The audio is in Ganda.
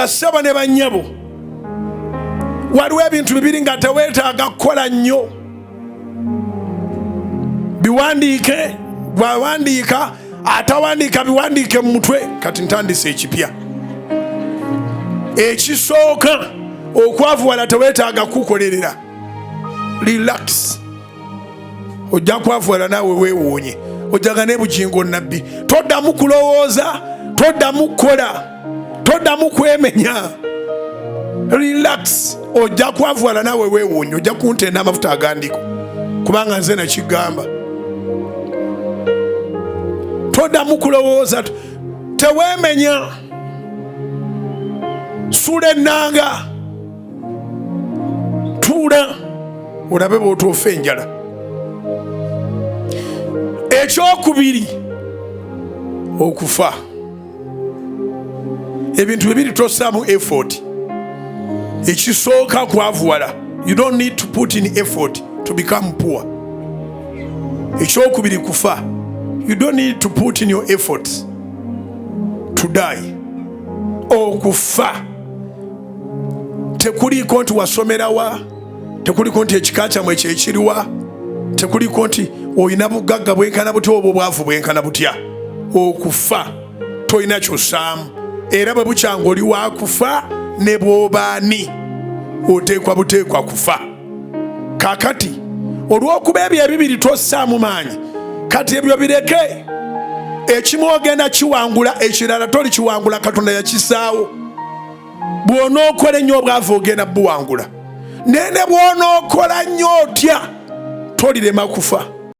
Bassebo ne bannyabo, waliwo ebintu bibiri nga teweetaaga kukola nnyo. Biwandiike, bwawandiika, atawandiika biwandiike mu mutwe. Kati ntandise ekipya. Ekisooka, okwavuwala teweetaaga kukolerera. Relax. Ojja kwavuwala naawe weewuunye, ojjaga ne Bugingo nabbi. Toddamu kulowooza, toddamu kukola, toddamu kwemenya. Relax, ojja kwavuwala naawe weewuunye, ojja kuntenda amafuta agandiko kubanga nze nakigamba. Toddamu kulowooza, teweemenya, suula ennanga, tuula olabe bw'otoofa enjala. Ekyokubiri, okufa. Ebintu bibiri tossaamu effort. Ekisooka, kwavuwala. You don't need to put in effort to become poor. Ekyokubiri, kufa. You don't need to put in your efforts to die. Okufa tekuliiko nti wasomerawa, tekuliko nti ekika kyammwe kyekiriwa, tekuliko nti olina bugagga bwenkana butya oba obwavu bwenkana butya. Okufa tolina kyossaamu, era bwe bukyanga oli wakufa ne bw'obaani, oteekwa buteekwa kufa. Kakati olw'okuba ebyo ebibiri tossaamu maanyi, kati ebyo bireke. Ekimu ogenda kiwangula, ekirala toli kiwangula. Katonda yakisaawo. Bw'onookola ennyo, obwavu ogenda buwangula, naye ne bw'onookola nnyo otya, tolirema kufa.